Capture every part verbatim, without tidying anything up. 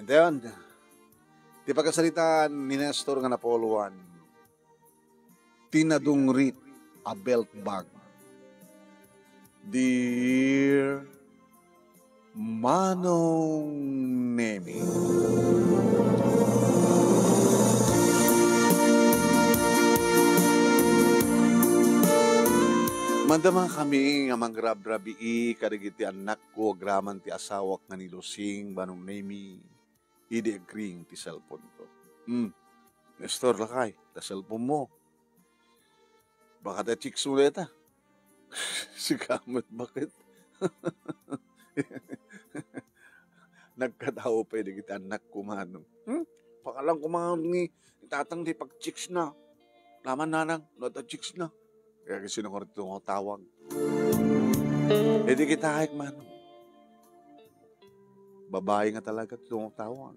Dayon, ti pakasaritaan ni Nestor nga napuluan, ti nadungrit a belt bag. Dear Manong Nemi. Madama kami nga mangrabrabii kadagiti annakko agraman ti asawak nga ni Lusing, Manong Nemi, idi agring ti cellphone ko. Hmm. Nestor, lakay, ta cellphone mo. Baka ta chicks mo deta. Sika met, bakit? Nagkatao pay dagiti annakko, Manong. Hmm? Pakalan ko, Manong, ni tatang ti pag-chicks na. Naman, nanang, no ta chicks na. Kaya kasi nung orito nga tawag. Eh, di kita kahit, Manong. Babae nga talaga ti tungtawag.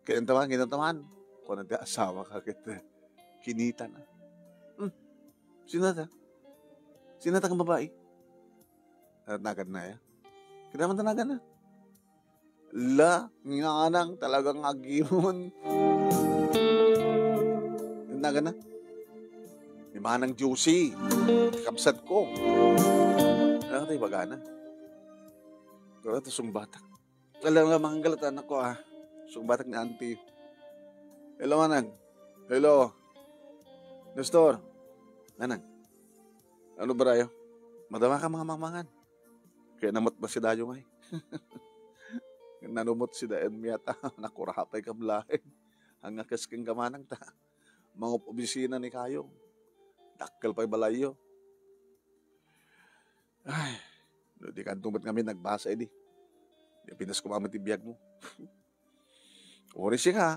Kinantaman, kinantaman. Kuna ti asawa ka ket kinita na. Hmm. Sino ta? Sino ta nga babae? Natnagan na ya. Kita man tanagan na. La, nginanang talagang agimon. Natnagan na. Ni Manang Josie. Kabsat ko. Ano tayo bagana? Pero ito sungbatak. Alam nga, manggalat anak ko, ah. Sungbatak ni auntie. Hello, manang. Hello. Nestor. Nanang. Ano ba rayo? Madama ka mga mamangan. Kaya namot ba si Dayo ngay? Nanumot si Dayan miyata. Nakurapay ka balain. Ang akas kang gamanang ta. Mga opisina ni Kayong. Dakkel pa'y balayyo. Ay, no, di kanto met ngamin nagbasa idi. Di pinas ko mamet ti biag mo. Uri siya nga,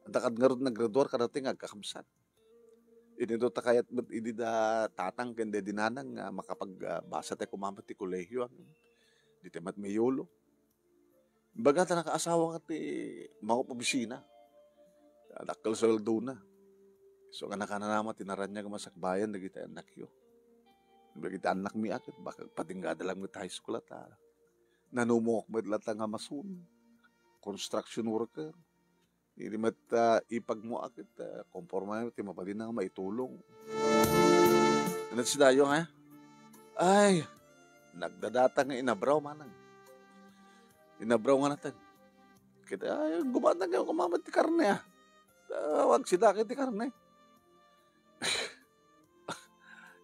anta kad ngarud naggraduar kadati nga agkakabsat. Inido ta kayat met idi da tatang ken da dinanang nga makapagbasa tayo kumamet ti kolehiyo, ah. Di tayo met mayulo. Imbagana ta nakaasawa ka ti mangup-obisina. Dakkel suweldona. So, nga nakananama ti naraniag nga masakbayan dagiti annakyo. Dagiti annakmi a ket baka agpatinggada lang met high school a ta. Nanumok met latta nga mason. Construction worker. Idi met, ah, ipag mo a ket, ah, konporme ti mabalin nga maitulong. Ano si Dayo, ha? Ay, nagdadata nga inabraw manang. Inabraw nga natan. Kita, ay, gumatan kayo kumamat ti karne, ah. Tawag si Daki ti karne.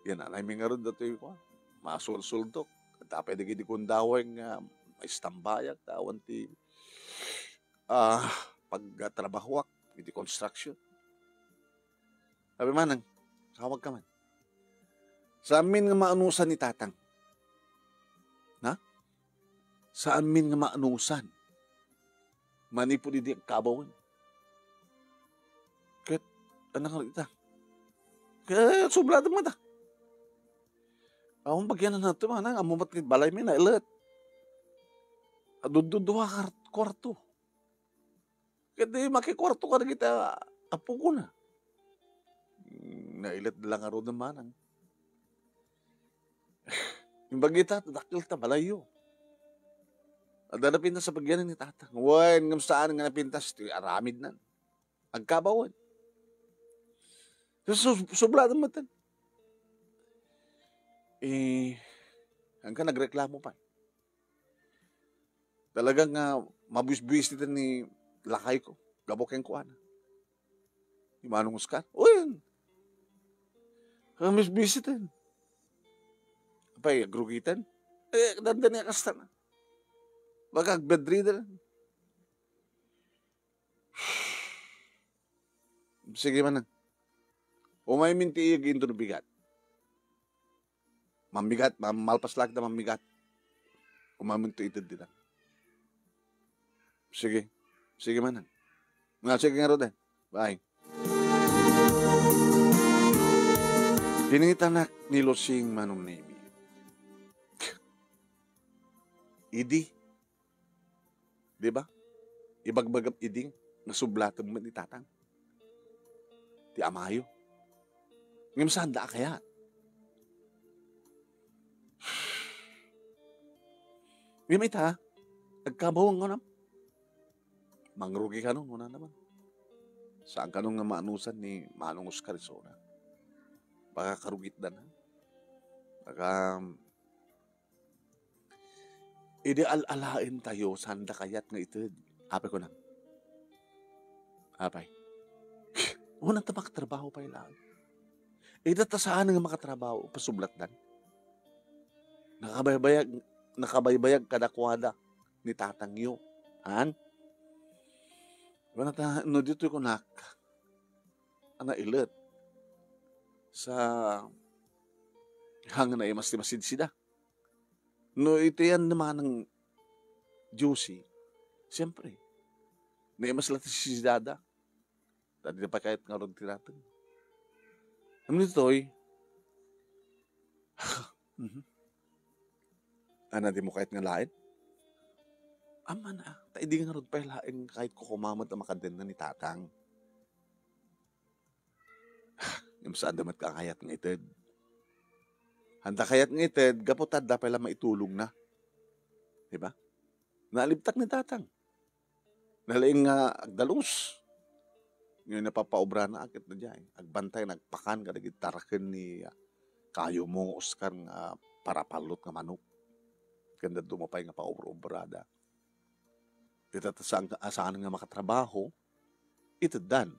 Yan, anay mi ngarud datoy ko. Masulsuldok. Tapay dagiti kundaway nga maistambayak, tawan ti, ah, pagtrabahuak iti construction. Sabi manang, tawag ka man. Sa amin nga maanusan ni tatang. Na? Sa amin nga maanusan. Manipud idi agkabawen. Ket, anak nga ita. Ket, subladen mo ta. Awan bagyan na nato, manang, ammo met balay mi, nailet. Adududua kar-, kwarto. Ket di makikwarto kadagiti a-, apokona. Mm, nailet da la ngaruden manang. Imbag ita, dakkel ta balayyo. Adda napintas a pagyanan ni tata. Wen, ngem saan nga napintas ti aramidnan. Agkabawen. So, su-, subladen met. Eh, hangkan nagreklamo pa. Talagang, ah, mabisbisiten ni lakay ko. Gapu ken kuana. Ni Manong Oscar. O, yan. Mabisbisiten. Apay, agrugitan? Eh, dandani a kasta na. Baka bedridden. Sige man lang. Umay minti iyag into no bigat. Mamigat, ma-, malpas lagi ta mamigat. Umamin to itid dita. Sige. Sige man. Nga, sige nga, Roden. Bye. Dinitanak ni Losing Manong Nemi. Idi. Di ba? Ibagbagam idi nga sublatem met ni tatang. Ti amayo. Ngem saan da a kayat. Ngem ita, agkabaw nga nam. Mangrugi kano, kunana man. Saan kano nga maanusan ni Manong Oscar isuna? Baka karugitdan, ha? Baka, idi al-alaentayo, saanda kayat nga ited. Apay kunam? Apay. Unanta makatrabaho pay laeng. Ita ta saan nga makatrabaho, pasublatdan. Nakabaybayag, nakabaybayag kadakuada ni tatangyo. Han? Kunata, no ditoy kunak, a nailet. Sa, hangin na imas ti masidsida. No iti yan naman ng Juicy, siyempre, naimas la ti sidsidada. Tadi na pa kahit nga ron tinateng. Ano nitoy? Mhm. Ana, di mo kahit nga lain? Ama na, ta idi nga ron pay laeng kahit kukumamat a makadenna ni tatang. Ngem saan da met kayat nga ited. Handa kayat nga ited, gapu ta adda pay la maitulongna. Di ba? Nalibtak ni tatang. Nalaing nga agdalus. Ngayon, napapaobrana, akit na diay. Agbantay, nagpakan kadagiti taraken ni, ah, kayo mo, Oscar, nga parapallot nga manok. Ken dadduma pay nga paobra-obrada. Ita ta saan, saan nga makatrabaho, iteddan.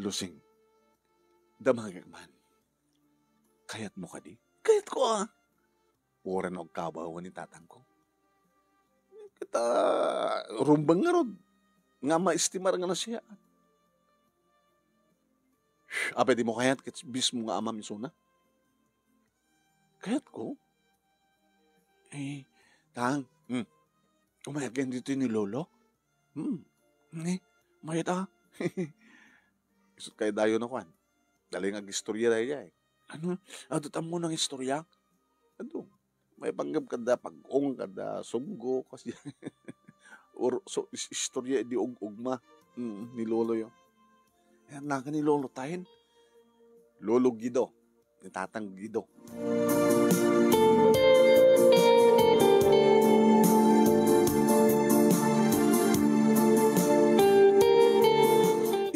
Lusing, damagek man. Kayatmo kadi? Kayatko, a. Uray no agkabaw ni tatangko. Ket, a, rumbeng ngarud nga maestimar nga nasiyaat. Apay, dimo kayat ket mismo nga amam isuna? Kayatko. Eh, tang, hmm. Umayat kayo ditoy ni Lolo? Hmm. Eh, mayat, a. Isut' kay dayo na kuan. Dali nga agistorya daydiay. Ano? Adu, tammo nang istorya? Adu. Maipanggep kada pag-ong, kada sunggo, kasi or, so, is-, istorya di ug-ugma. Mm, ni Lolo yo. Yan, naka ni Lolo tahin. Lolo Guido. Ni Tatang Guido.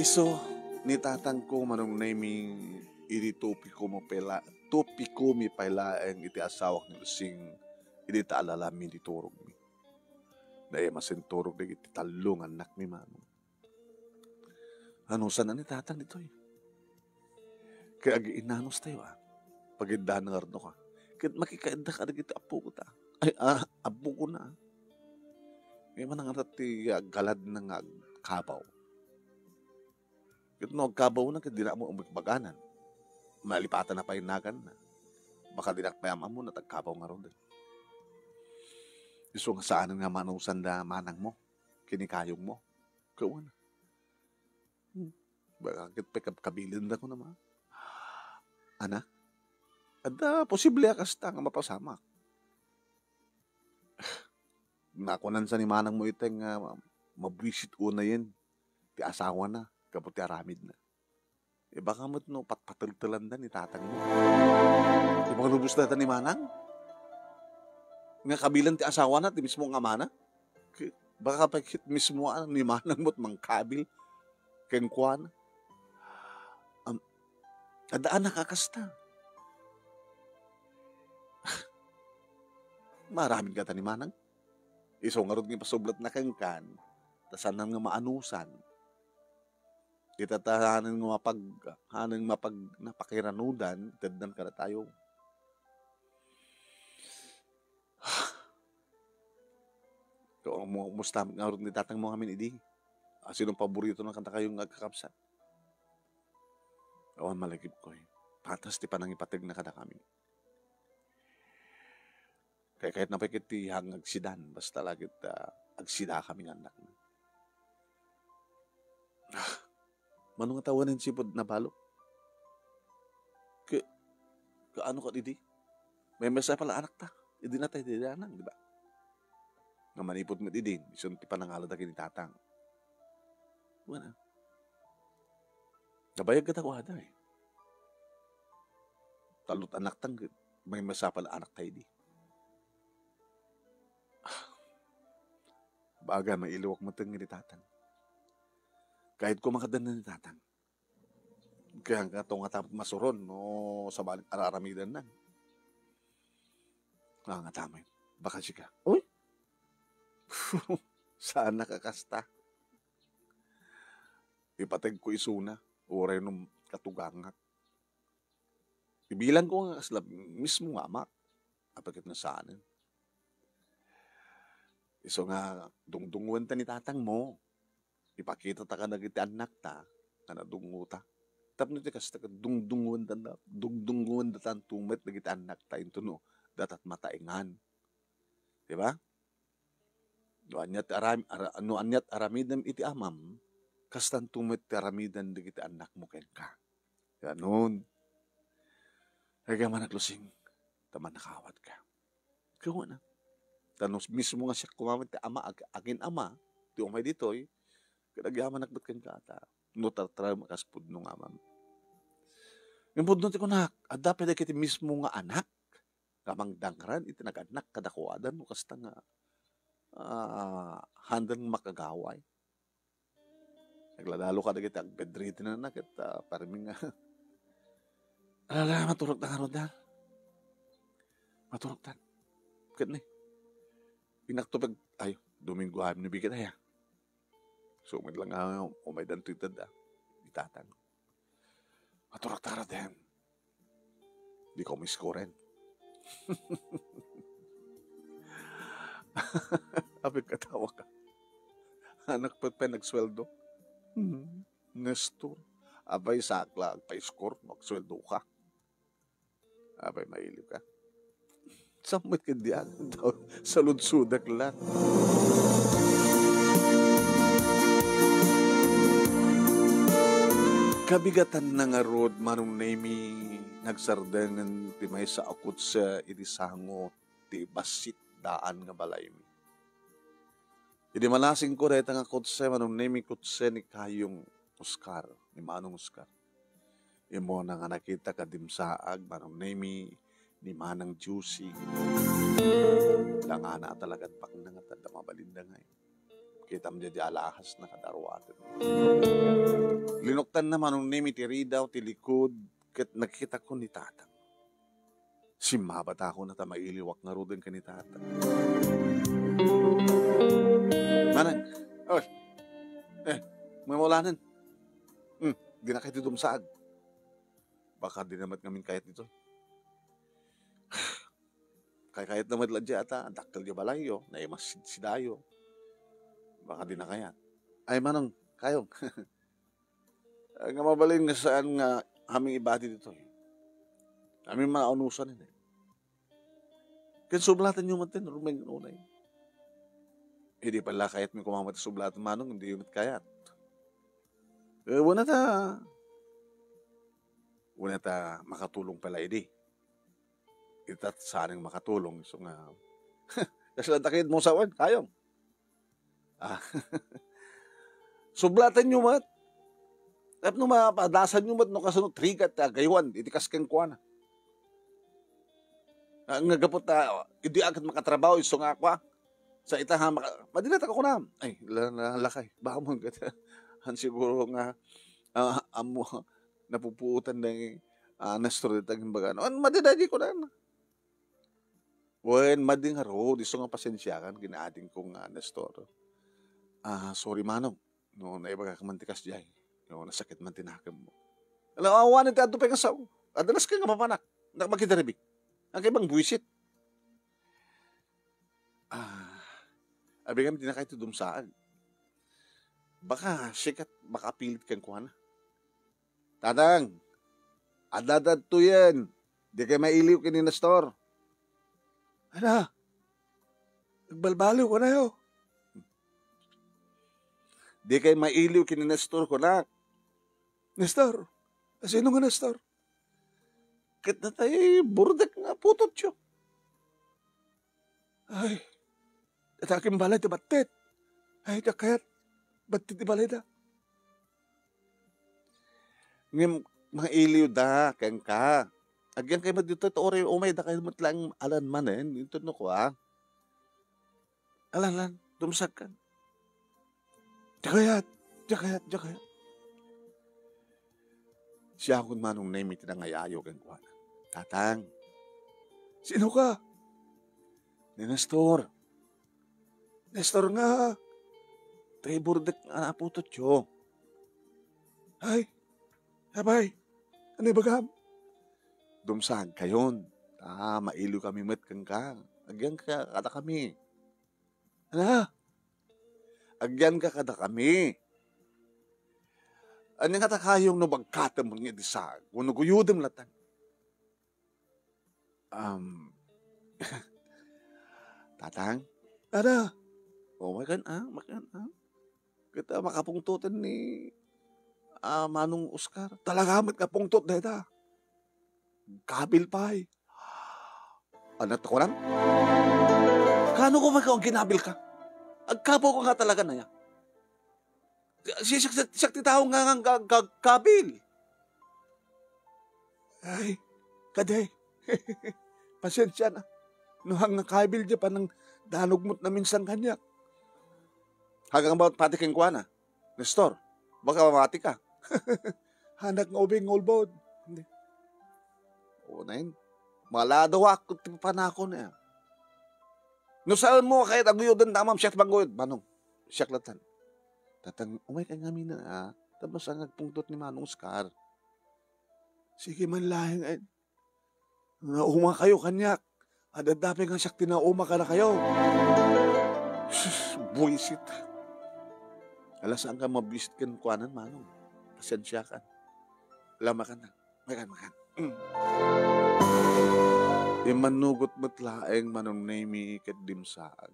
Isu, ni tatangko, Manong Nemy, idi tupiko mo pela-, tupiko mi pay laeng iti asawak ni Using, idi ta alalam mi di turogmi. Dayta masin turog dagiti tallo nga annakmi, Manong. Anusan a ni tatang ditoy. Kay agiinanus tayo, a. Pagiddan nga arno ka. Ket makikaidda ka dagiti appo ko ta. Ay, a, appo ko na. May manangarat ti aggalad na nga agkabaw. Ket no agkabaw na, ket di na mo umigbaganan. Malipatan na pay nagan na. Baka di na pay am-ammo na tagkabaw nga rod. Isu nga saan nga manusan da manang mo, kinikayong mo. Kawan. Hmm. Baka ket pay kab-, kabilin da ko naman. Anak, adda posible a kasta nga mapasamak. Nakunan sa ni manang mo itay nga ma-, mabwisit unayen ti asawana gapu ti aramidna. E, baka met no patpateltelan da ni tatang mo. Ti panglubos dayta ni manang? Nga kabilan ti asawana, ti mismo nga amana? Ki-, baka pay ket mismo a ni manang met mangkabil kenkuana. Am, adda anak a kasta. Maaramid kata ni manang? Isu ngarud nga ipasublatna kenkan, ta saan nga maanusan. Ita ta hanen nga mapag-, hanen mapag-, napakiranudan, iteddan kadatayo. Ko, mu-, musta ngarud ni tatang mo ngamin idi? A, sino paborito na kadakayo nga agkakabsat? Awan malagipko, e. Patas ti panangipategna kadakami. Kay kayatna pay ket ti hang agsidan, basta la ket, a, agsidakami nga annakna. A, mano nga tawanen sipud nabalo? Ke-, kaano kad idi? Maymaysa pay la anakta. Idi natay ti danang, di ba? Nga manipud met idi, isun ti panangalada ken ni tatang. Wen a. Nabayag kadakuada, e. Tallo't anakta, maymaysa pay la anakta idi. A, Baga mailiwak met ni tatang. Kayatko makaddan ni tatang. Kaya nga to nga tapot masuron no sabali araramidan na. Ah, nga tamay. Baka sika. Uy! Saan nakakasta? Ipateg ko isuna. Uray no katugangak. Ibilang ko nga kasla mismo nga amak. Apay ket nga saanen. Isu nga dungdunguenta ni tatangmo. Ipakitata kadagiti annakta nga nadunguta. Tapno ti kasta ket dungdunguenta, dungdunguenta tanto met dagiti annakta intono datat mataengan. Di ba? No ania ti aram-, ara-, no ania ti aramidem iti amam, kastanto met ti aramidan dagiti annakmo kenka. Kanon, agyaman aglusing, ta mannakawatka. Kawana. Ta no mismo nga siak koma met ti ama, ag-, agin-ama, ti umay ditoy, ket agyamanak met kenka ta, no tartarem a kas pudno nga amam. Ngem pudno ti kunak, adda pay dagiti mismo nga anak, nga mangdangran iti nagannak kadakuada no kasta nga, ah, haandan makagaway. Nagladalo kadagiti agbedridennanna ket, ah, parmi nga, ala, maturogta ngarud, ah. Maturogta. Ket ni, inakto pag, ay, Domingo amin ni biket aya. So, met lang nga, umaydan toy ted, ah, itatang. Maturogta ngarud, eh. Di ko miskuren. Apay, katawa ka. Anak pa, pa nagsweldo. Hmm. Nestor. Apay, sakla, agpaiskor, magsweldo ka. Apay, mailiw ka. Sammet ket di agtaw, saludsodak la. Kabigatanna ngarud, Manong Nemi, nagsardengen ti maysa a kotse iti sango ti bassit daan nga balaymi. Idi manasingko dayta nga kotse, Manong Nemi, kotse ni Kayong Oscar, ni Manong Oscar. Immuna nga nakitak a dimsaag, Manong Nemi, ni Manang Juicy. Dangana a talagan paknangat, adda mabalinda ngay. Kitam diay alahasna kada ruaten. Linuktanna, Manong Nemi, ti ridaw, ti likod, ket nakitakon ni Tatang. Simmabata ko na ta mailiwak ngaruden ken ni Tatang. Manang, oy, eh, mamulanen. Hmm, dinakay ti dumsaag. Baka di na met ngamin kayat ditoy. Kaykayatna met la diay ata, dakkel diay balayyo, naimas sid-, sidayo. Baka di na kayat. Ay, Manong, Kayong. Ay, nga mabalin nga saan nga amin ibati ditoy. Amin man a unusan ini. Ken sublatenyo met ti rumeng unay. Idi pala kayatmi koma met sublaten, Manong, diyo met kayat. Eh, wen ta, wen ta makatulong pala idi. Ita saan nga makatulong, isu nga. Kasla dakit mo sawen, Kayong. Ah. Sublatenyo met. Tapno mapadasanyo met no kasano trigat ti agaywan iti kas kenkuana. Ah, nga gapu ta, idi a ket makatrabaho, isu nga kua. Sa ita ha, maka-, madinata ka kuna. Ay, la-, la-, lakay. Baka mo ket, han siguro nga, ah, ammo, napupuotan na, ah, Nestor dita gimbaga. Ano, madinadi ko na. Wen, madi ngarud, isu nga pasensiakan, kinaading ko nga, Nestor. Ah, sorry, Manong. No, naibagak man ti kasdiay. No, nasakit man ti nakemmo. Ala, awan ti adto pay nga sao. Adalas ka nga mapanak. Nak makidaribik. Ang kaibang buwisit. Ah, abi kami, di na kayo dumsaag. Baka sikat makapilit kenkuana. Tatang, adda dadtoyen. Di kay mailiw ken ni Nestor. Ana, agbalbaliw kanayo. Di kay mailiw ken ni Nestor, kunak. Nestor? Sino nga Nestor? Ket natay burdek nga putotyo. Ay, datakem balay ti battit. Ay, dakayat, battit ti balayda. Ngem mailiw da kenka. Agyan kayo met dito, ta uray umay da kayo met lang alan manen, ito no ko, ah. Alan, alan, dumsag ka. Diak kayat, diak kayat, diak kayat. Siakon Manong Nemi ti nangayayo kenkuana. Tatang, sino ka? Ni Nestor. Nestor nga, tribordek nga naputotyo. Ay, abay, ano ibagam? Dumsaag kayon. Ah, mailiw kami met kenka. Agyan ka, kada kami. Ala, agyan ka kada kami. Ania nga ta kayong no bagkatem nga idi saag, wenno guyodem latta? Um, Tatang? Ada. O, makan, ah, makan, ah. Kita makapungtoten ni, ah, Manong Oscar. Talaga met nga pungtot dayta. Kabil pay. Ano to, kunan? Kano ko man kung ginabil ka? Agkabaw ka nga talaga na ya. Si, siak, siak ti tao nga, nga, nga, nga kabil. Ay, kadi. Pasensya na. No, nga kabil di pa nang danogmot na minsan kaniak. Hagang ba pati kenkuana? Nestor, baka mamati ka. Anak nga ubing nga ulbod. Hindi. O, nain. Maladawa ko ti panakon eh. No saan mo kayat aguyoden, damam siak ti mangguyod, Manong. Siak latan. Tatang, umay ka ngamin na, ah. Tapos ang agpungtot ni Manong Oscar. Sige man laeng, eh. Nauma kayo kaniak. Adda pay nga siak ti nauma kada kayo. Sus, buisit. Ala, saan ka mabisit kenkuanan, Manong? Pasensya ka. Ala, makan na. Makan, makan. Mm. Immanugot met laeng Manong Nemi ket dimsaag.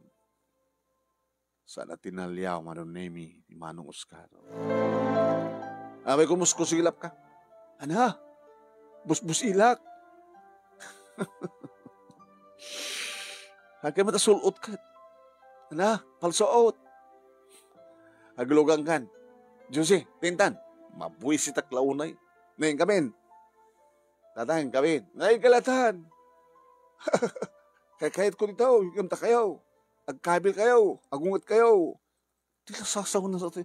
Saan a tinaliaw Manong Nemi ni Manong Oscar. Abay, kumuskusilap ka. Ana? Busbusilak? Agkay matasul-ot ket. Ana? Palsuot. Aglugang kan. Josie, tintan. Mabuisitak la unay. Neng kamin. Tatang, kamin. Ay, kalatan. Kay kayat ko dito, yung ta kayo. Agkabil kayo, agunget kayo. Ti lasasaw na sa ti.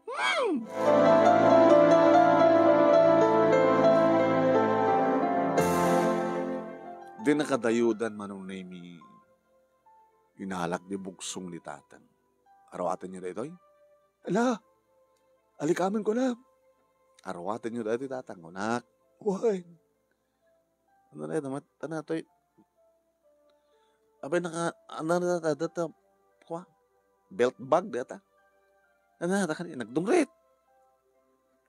Hmm! Di nakadayudan Manong Nemi. Inalak di bugsong ni tatang. Aruaten niyo daytoy? Ala, alikamen ko na. Aruaten niyo daytoy, tatang, kunak. Wen. Ano na yun? Ano toy? Abay, naka, ano na ta, data, kwa? Belt bag, data. Ano na, nagdungrit.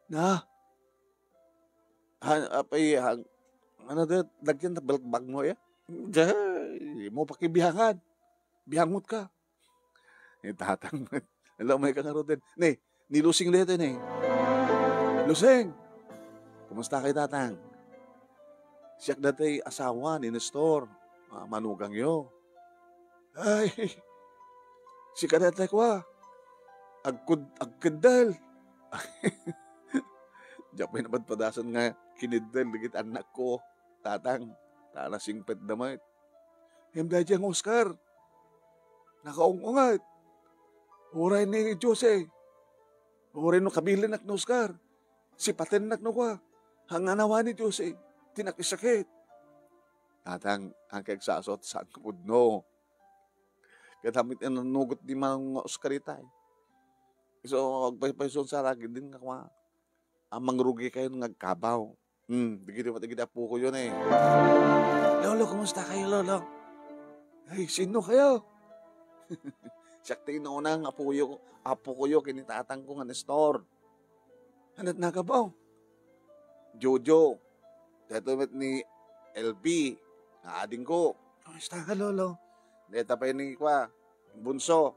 Na. Ha, apay, ha, ano da, lagyan na belt bag mo, ya? Jay, mo pakibihangan. Bihangot ka. Ni tatang, hello, may kangaruten. Ni, ni Lusing dito, ni. Lusing! Kumusta kayo, tatang? Siak dati asawa ni Nestor, ah, manugang yo. Ay, si kadata ko, ah. Agkud-, agkuddal. Diak pay napadpadasan nga kiniddal dagiti annak ko, tatang. Ta nasingpet da met. Ngem daydiay nga Oscar, nakaung-unget. Uray ni Jose. Uray no kabilinnak ni Oscar. Sipatennak no kua. Hanganawa ni Jose. Ti nakisakit. Tatang, ang kagsasot, saan ko pudno? Kadamit inanugot di mga Oscar itay. So, agpaypayson sa ragid din nga kuma. Ang mangrugi kayo nga agkabaw. Hmm, digidi, digidi apo ko yun eh. Lolo, kumusta kayo, Lolo? Ay, sino kayo? Siak ti inunang apuyo, apo ko yo, kini tatang ko nga Nestor. Anat nakabaw? Jojo. Dito met ni L B, nga ading ko. Kumusta ka, Lolo? Dito pa ni kwa, Bunso,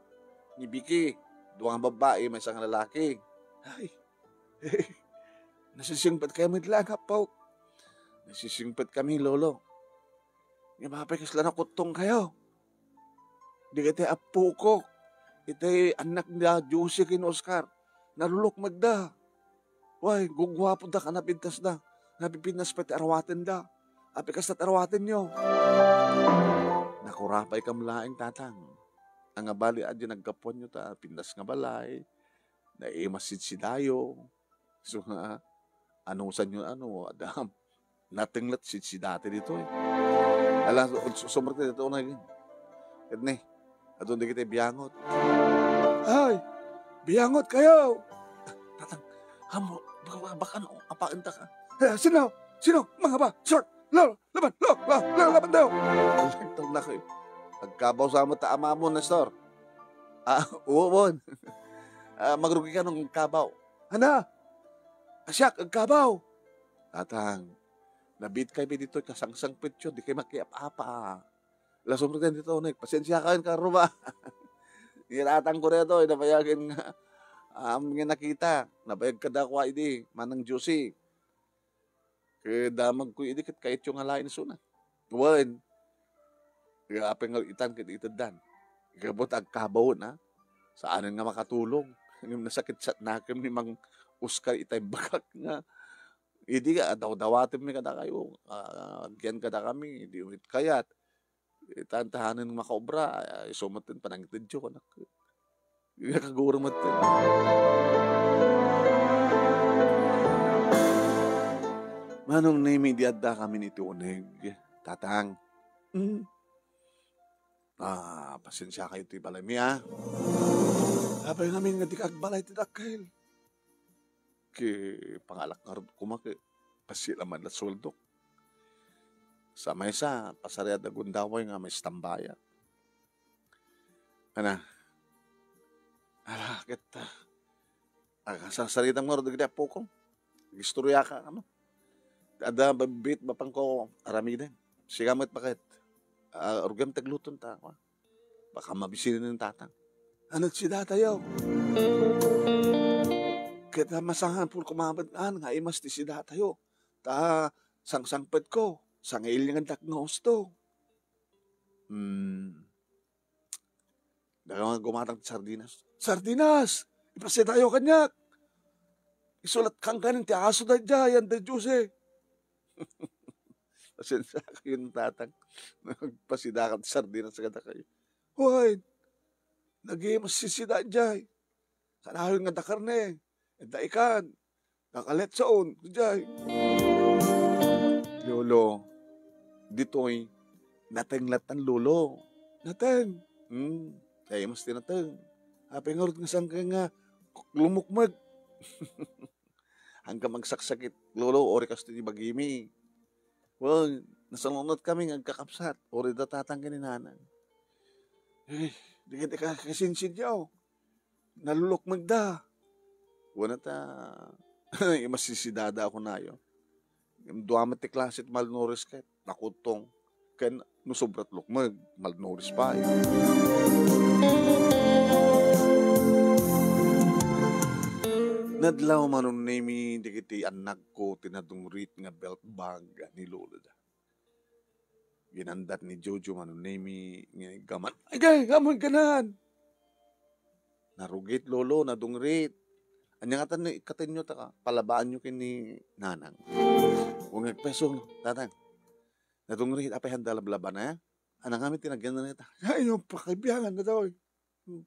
ni Vicky, duwa nga babae, may isang lalaki. Ay, nasisingpet kayo met lang, apo. Nasisingpet kami, Lolo. Nga mapay kasla nakuttong kayo. Di ka iti apo ko. Iti annak da Josie ken Oscar. Nalulok magda. Way, guguapo da ka napintas da. Napipintas pa ti arawaten da. Api kasta ti arawaten yo. Nakurapay kam laeng, tatang. Ang abali, adi nagkapuan yo ta, pintas nga balay. naimas sidsidayo. So nga, anusanyo, ano, adda natenglet sidsidata ditoy. Ala, su-, sumrekta ditoy uneg. Ket ni, adun dagiti biangot. Ay, biangot kayo! Tatang, amo, baka, baka, baka ano, apaen ta ka? Eh, sino? Sino? Mga ba? Short! Lo, laban! Lo, lo, lo, laban tayo! Agkabaw sa met ta amamo, Nestor. Ah, uwon. Ah, magrugi ka nung agkabaw. Ana? Asiak, agkabaw. Tatang, nabiit kay ditoy kasangsangpetyo, di kay makiap-apa. Lasum rita dito, Nek. Pasensia kayo, karuba. Iratang ko rito, nabayagan nga. Am nga nakita, nabayag kadakwa idi, manang Josie. Ket damagko idi ket kayatyo nga lain isuna. Wen, apay nga itan ket iteddan. Kabut agkabaw na. Saanen nga makatulog. Ngem nasakit sa nakem ni Mang Oscar itay bakak nga. Idi nga, daw-dawatenmi kadakayo. Ah, agyan kadakami. Idi ulit kayat. Itantahanen makaobra, ah, isu met ti panangitedyo, anak. Nakagurang met ti. Manong Nemi, di adda kami iti uneg, Tatang. Mm. Ah, pasensia kayo ti balay mi, ah. Apay ngamin nga di ka agbalay ti dakkel. Ki pangalak ngarud koma ki pasilaman la sueldok. Sa maysa, pasariad a gundaway nga maistambaya. Ana, ala, ket, ah, sarsaritam ngarud dagiti appokom. Agistorya ka, ano? Adda babit bapang ko aramiden. Siga met baket. Ah, rugem tagluton ta, ah. Baka mabisinin ni Tatang. Ano si Datayo? Ket masangan puro kumabat nga imas ti si Datayo. Ta sangsangpet ko, sangail nga dak nga husto. Hmm. Daga nga gumatang ti sardinas. Sardinas! Ipasitayo kaniak! Isulat kangkanin ti aso da dya, yan da Jose. Pasensia kayo, Tatang. Nagpasidakan ti sardinas kada kayo. Hoy, nagimas sisida jay. Kanayon nga dakar ne. Eda ikan. Kakaletsaon, jay. Lolo, ditoy, nateng latan, Lolo. Nateng? Hmm, kaya mas tinateng. Apay ngarud nga saan ka nga lumukmag? Hanggang magsaksakit, Lolo, ori kasto ti bagimi. Well, nasalunot kami nga agkakapsat, ori da Tatang ken ni Nanang. Eh, di ka, di ka kasinsin yaw. Nalulukmagda. Wana ta, imasisidada ako nayo. Dua met ti klase ti malnourished ket, nakutong. Ken no sobrat lukmeg, malnourished pay. Nadlaw, Manong Nemi, dagiti annakko ti nadungrit nga belt bag ni Lolo da. Ginandat ni Jojo, Manong Nemi, nga iggaman. Agay, amon kanan! Narugit, Lolo, nadungrit. Anya ngatan ni ikkatenyo ta ka, palabaanyo ken ni Nanang. Kung agpeso, Tatang. Nadungrit, apay handa lablabana, eh? Anang kami tinagyan na neta. Ay, no, pakibiangan na daw, eh. Hmm.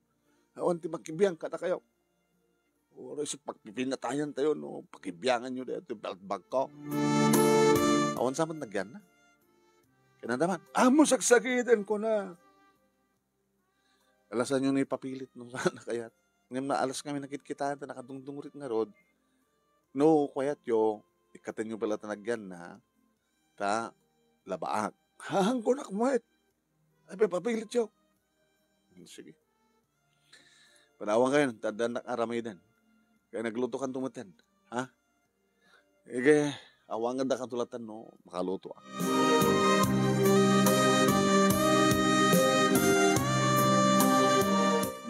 Awan ti makibiang kada kayo. Oras sa pagpipinatayan tayo, no? Pakibiangan nyo dito, belt bag ko. Awan sa man nagyan na. Kinadaman, amo sagsagiden ko na. Alasan nyo na ipapilit, no? Sana kayat. Ngem naalas kami nakitkitaan ta nakadungdungrit ngarud. No, kayat yo, ikkaten nyo pala ta nagyan na, ta labaak. Hahang ko na kumayat. Ay, papilit yo. Hmm, sige. Panawan kayo, tadaan na aramiden. Kaya nagluto kan tumatan. Ha? Ige, awangan da katulatan no, makaluto.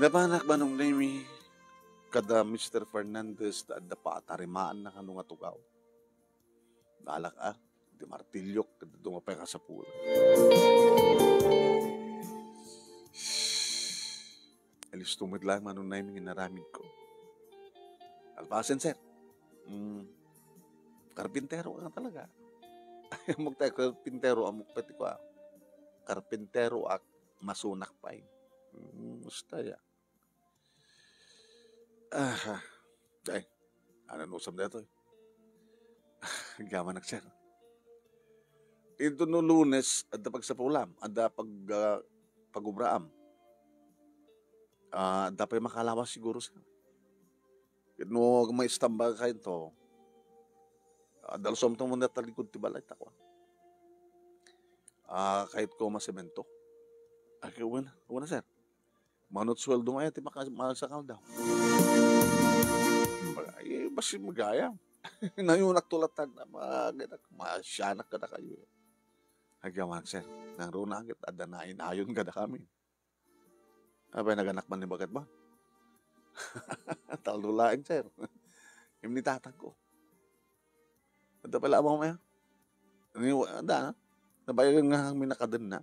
Napanak, Manong Nemi, kada Mister Fernandez, ta adda pa atarimaan na kano nga tugaw. Nalak, ah, di martilyo, kada dumapay ka sa pula. Alisto met lang, Manong Nemi, nga inaramid ko. Alpasen, sir. Mm, karpintero ka talaga. Amok tayo, karpintero, amok pati ko, ah. Karpintero ak, masunak pay. Mm, gusto ya. Aha. Ay, ano nusam daytoy? Agyamanak, sir. Inton no Lunes, adda pagsapulam, adda pag-, ah, pagubraam. Ah, adda pay makalawas siguro, sir. Ket no maistamba kayo to, ah, dalsomto muna talikod ti balay, tako. Ah, kayat ko masemento. Ay, wen, wen, sir. Manut sueldo nga ti maka-, masakalda. Ay, basi magayam. Nayunak tulatan, ma-, ma-, siyanak kada kayo. Agyamanak, sir. Nang runa, ket adda nainayon kada kami. Apay, naganak man ni baket ba? Taldo laeng, sir. Imni tatang ko. Adda pala amang maya? Ni, adda, nabayagan nga kami nakadenna.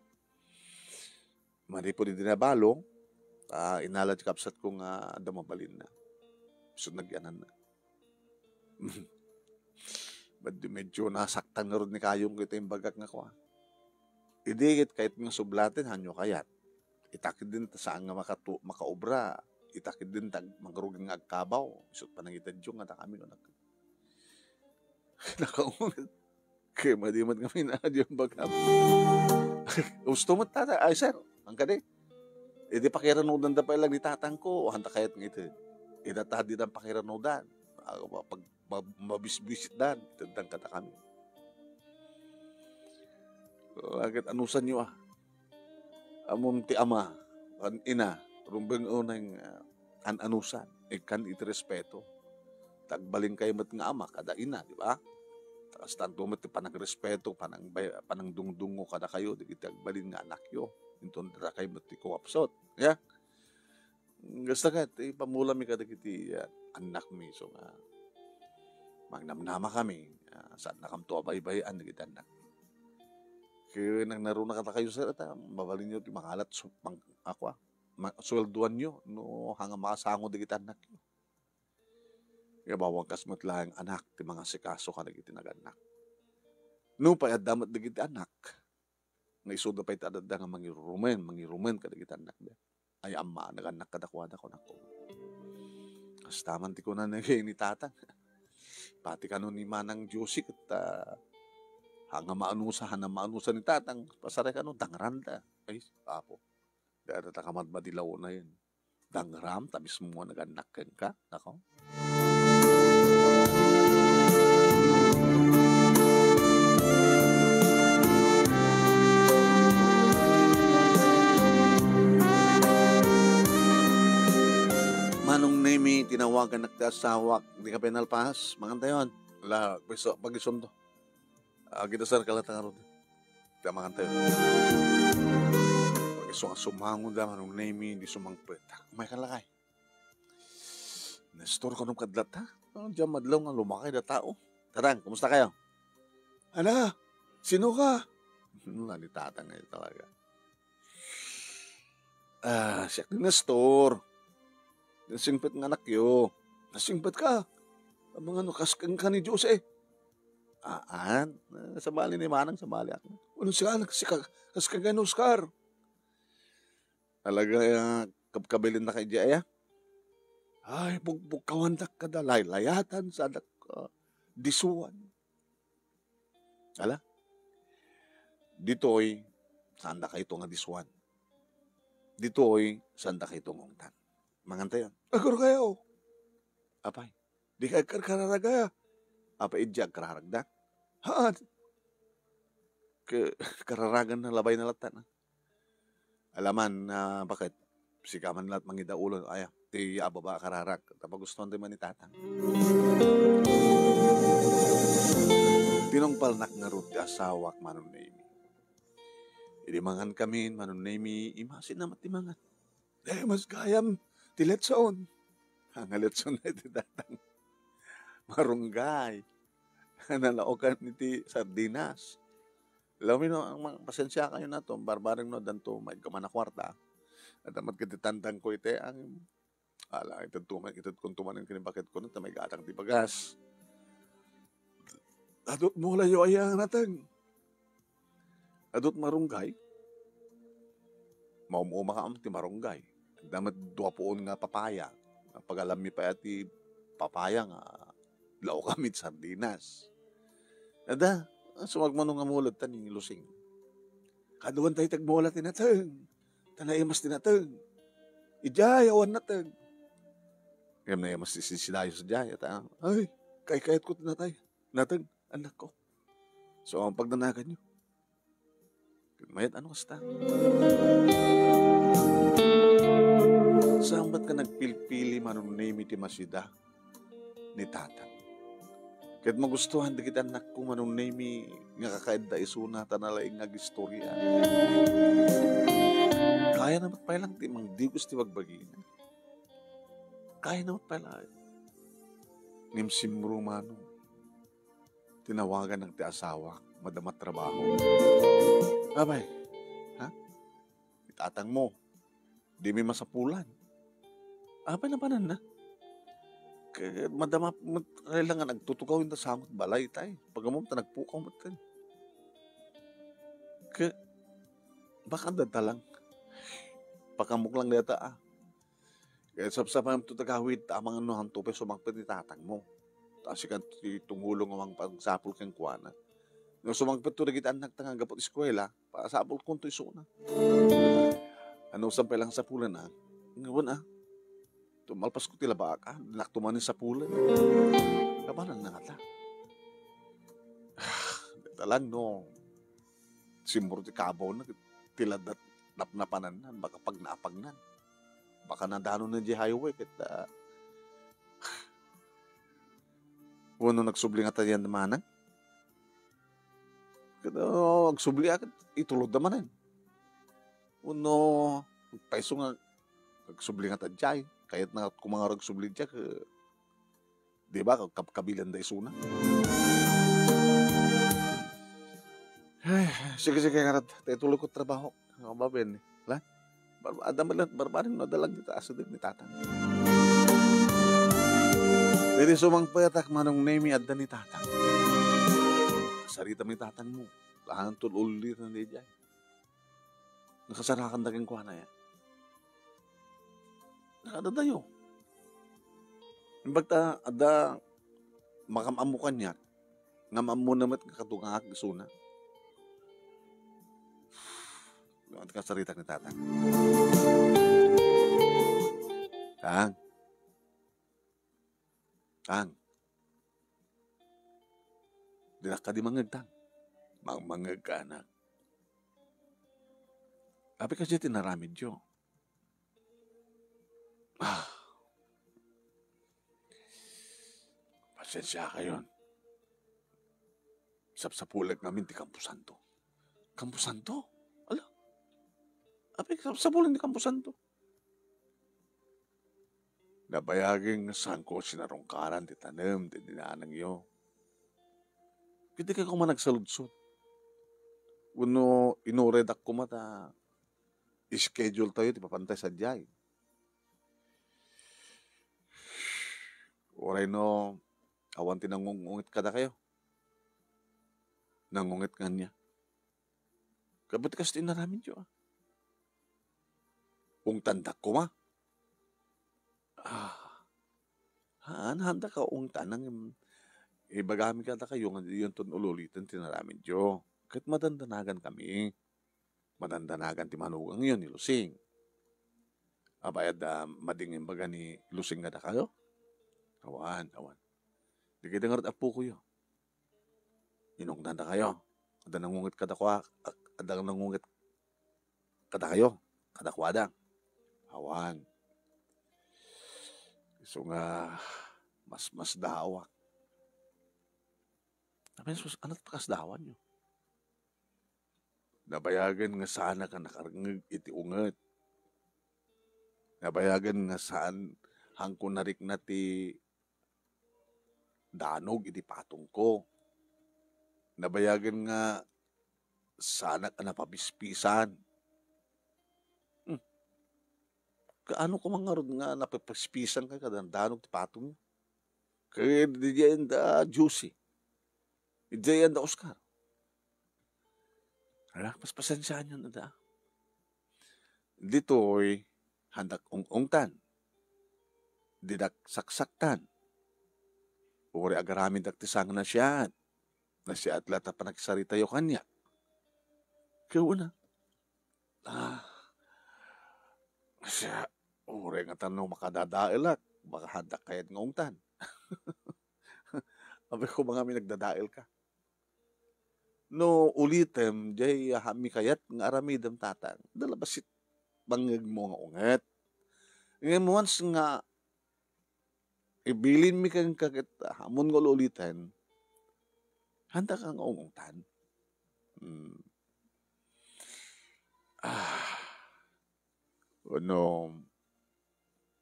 Manipud idi nabalong, ah, inala ti kabsat ko nga adda mabalinna. So, nagyananna. Medyo, medyo nasaktan ngarud ni Kayong iti imbagak nga kua. Idi ket kayat nga sublaten, hanyo kayat. Ita ketdin ta saan nga makatu-, makaobra. Ita ketdin ta ag-, mangrugi nga agkabaw. Isut' panangitedyo nga ta kami, no, nag-, nakaunget. Kaya madi met kami na, di ang bagam. Gusto mo, tata? Ay, sir, ang kadi. Iti pakiranudanda pay lang ni tatang ko, handa kayat nga iti. Ita ta di nang pakiranudan. Ah, pag ma-, mabisbisit dan, iteddan kada kami. Bakit anusan nyo, ah? Ammom ti ama, ken ina, rumbeng unay nga an-anusan, ikkan iti respeto. Ta agbalin kayo met nga ama kada ina, di ba? Ta kastanto met ti panagrespeto, panangbay-, panangdungdungngo kada kayo, dagiti agbalin nga anakyo. Inton dara kayo met ti kuwapsot. Ya? Kasta ket, ipamulami kadagiti, ah, annakmi, so nga, magnamnama kami, ah, saannakamto a baybay-an dagiti annakmi. Ket nang naruna kadakayo, sir, ta mabalinyo ti mangalat, so, pang-, ako, ah, ma-, sueldoanyo no hanga makasango dagiti annakyo. Nga bawang kas met laeng anak ti mangasikaso kadagiti nagannak. Nupay adda met dagiti anak, nga isuda pay ti adda nga mangirurumen, mangirumen kadagiti annakda. Ay, amma, nagannak kadakuada, kunakon. Kasta man ti kunana ni tatang. Pati kano ni Manang Josie ket, ah, hanga maanusa, hana maanusa ni tatang, pasaray kano, dangranda. Ay, Apo, dada ta kamadmadilaw na yun. Dangram, ta mismo nga nagannak kenka, nako. Manong Nemi, tinawagan nak ti asawak, di ka pinalpas, mangantayon. La, pag-isunto. Ah, kita sir, kalata nga rod. Tamangan tayo. Pag-iso nga sumango da, Manong Nemi, di sumangpet. Umay ka lakay. Nestor, kanong kadlat, ha? Ano, diyan madlaw nga lumakay da tao. Tatang, kumusta kayo? Ala, sino ka? Nani tatang ngayon talaga. Ah, siak ni Nestor. Nasingpet nga anakyo. Nasingpet ka? Ang mga ano, kas-, ka ni Jose. Aan? Ah, sabali ni Manang, sabali ako. Ano siya, anak, si ka-, kas-, ka ni Oscar? Talaga, ah, kab-, kabilin na kay Jaya? Ay, bug-, bugkawan dak kada lay-, layatan sa dak, ah, disuan. Ala? Ditoy, saan da kayto nga disuan? Ditoy, saan da kayto nga ungtan? Mangan tayo. Agur kayo. Apay, di ka agkarkararaga. Apay, idi agkararagda? Haan. Ke-, kararagan na labay na latan, ah. Alaman, ah, bakit? Sika man la't mangidaulo, aya, ti ababa a kararag. Ta pagustuhan ti man ni Tatang. Tinungpalnak ngarud ti asawak, Manong Nemi. Idi mangan kami, Manong Nemi, imasin na met ti mangan. Eh, mas gayam ti letson. Ah, nga letson na iti Tatang. Marunggay. Nalaokan iti sardinas. Lamin no, ang mga, pasensya kayo na to, barbareng no, danto, may kamana kwarta. At amat kiti tandang ko iti, ang, ala, ited tuman, ited kun tumanen kini bakit ko, ta may gatang ti bagas. Adut mo layo aya nga nateng. Adut marunggay. Maum-uma ka am ti marunggay. Damat dua puon nga papaya. Pagalammi pa ti papaya nga laukam iti sardinas. Adda, sumagmamano nga mulod ta ni Lusing. Kaduan tayo tagmula ti nateng. Ta naimas ti nateng. Idiay, awan nateng. Ngem naimas ti sidayo sadiay, ta, "Ay, kaykayatko ti natay. Nateng, anakko." So, ang pagdanagan niyo. Mayat ano kasta? Saan ba't ka nagpilpili manunemi ti masida ni tatang? Ket magustuhan dagiti annakko manunemi nga kakaedda isuna ta nalaing nga agistorya. Kayana met pay lang ti mangdigos ti bagbagina. Kayana met pay lang. Ngem simrumano, tinawagan ti asawak, madama trabaho. Abay, ha? Itatang mo, di mi masapulan. Apay napananna? Ket madama, mat-, kailangan agtutugaw inda sangot balay tay. Pag-ammo ta nagpukaw met ken. Ket baka dadta lang. Pakamok lang data, ah. Ket sapsapam to tagawid, ta amangan no hanto pay sumangpet ni tatang mo. Ta sikan ti tumulong nga mangpagsapul kenkuana. No sumangpet to dagiti annak ta nga aggapu ti eskuela, pasapul konto isuna. Ano, saan pay lang sapulan, ah? Ngawan, ah. Tumalpas ko ti labaak, ah. Dinak to manen sapulan. Kabanan na ngata. Ah, deta lang, no. Simmur ti kabaw na, ti laddat napnapanan, baka pagnaapagnan. Baka nadano na di highway, ket, ah, wenno nagsubli nga tayan manang. Ket, ah, agsubli, ah, ket itulod da manen. Wenno, payso nga, agsubli nga ta diay. Kayat na kumangaro agsubli diay, ket, di ba, kab-, kabilan da isuna. Ay, sige, sige, ngarad. Tayo tuloy ko trabaho. Ang babaen, la? Bar-, adda met la, barbareng no, adda lang dita asideg ni tatang. Diri sumangpet ak manunemi adda ni tatang. Sarita mi tatang mo. Lahan to ulli na di diay. Nakasarakan da kenkuana ya. Nakadadayo. Imbag ta, adda makam-ammo kaniak, ngem ammo na met nga katungak isuna. Ano ti kasaritak ni tatang? Tang. Tang. Dinak kadi mangngeg, Tang. Mangmangngeg ka, anak. Apay kadi ti inaramidyo? Ah. Pasensiakayon. Sapsapulek ngamin ti kamposanto. Kamposanto? Ala? Apay, sapsapulen ti kamposanto? Nabayagen nga saanko sinarungkaran ti tanem ti dinanangyo. Ket dikay koma nagsaludsod. Wenno inuredak koma ta schedule tayo ti papantay sadiay. Uray no, awan ti nangungunget kadakayo. Nangunget nga ania? Kabat kas ti inaramidyo, ah. Ungtandak koma. Ah. Haan, haanda ka ungtan, ngem ibagami kadakayo nga diyon ton ululiten ti inaramidyo. Ket madandanagan kami. Madandanagan ti manugangyo ni Lusing. Apay, adda madingin baga ni Lusing kadakayo? Awan, awan. Dagiti ngarud a pukoyo. Inungtandakayo. Adda nangunget kadakua, adda nangunget kadakayo, kadakuada. Awan. Isu nga mas, mas daawak. Apay, sus, ano ti pakasdawanyo? Nabayagen nga saanak a nakarngeg iti unget. Nabayagen nga saan, haanko narikna ti danog iti patongko. Nabayagen nga saanak a napapispisan. Hmm. Kaano koma ngarud nga napapispisan ka kada danog ti patong? Kay didiay da Juicy. Didiay da Oscar. Ala, paspasensiaan yon, ada. Ditoy, handak ung-ungtan. Didak saksaktan. Uray agaramidek ti sangnaasiat. Naasiat la ta panagsaritayo kaniak. Ket kuna, "Ah, sia, uray ngata no makadadaelak, baka haandak kayat nga ungtan." Apay, koma ngamin nagdadaelka. No ulitem, diay haanmi kayat nga aramidem, tatang. Dala bassit bangngegmo nga unget. Ngem once nga ibilinmi kenka ket ammom nga ul-uliten, haandaka nga ungtan. Hmm. Ah. Wenno,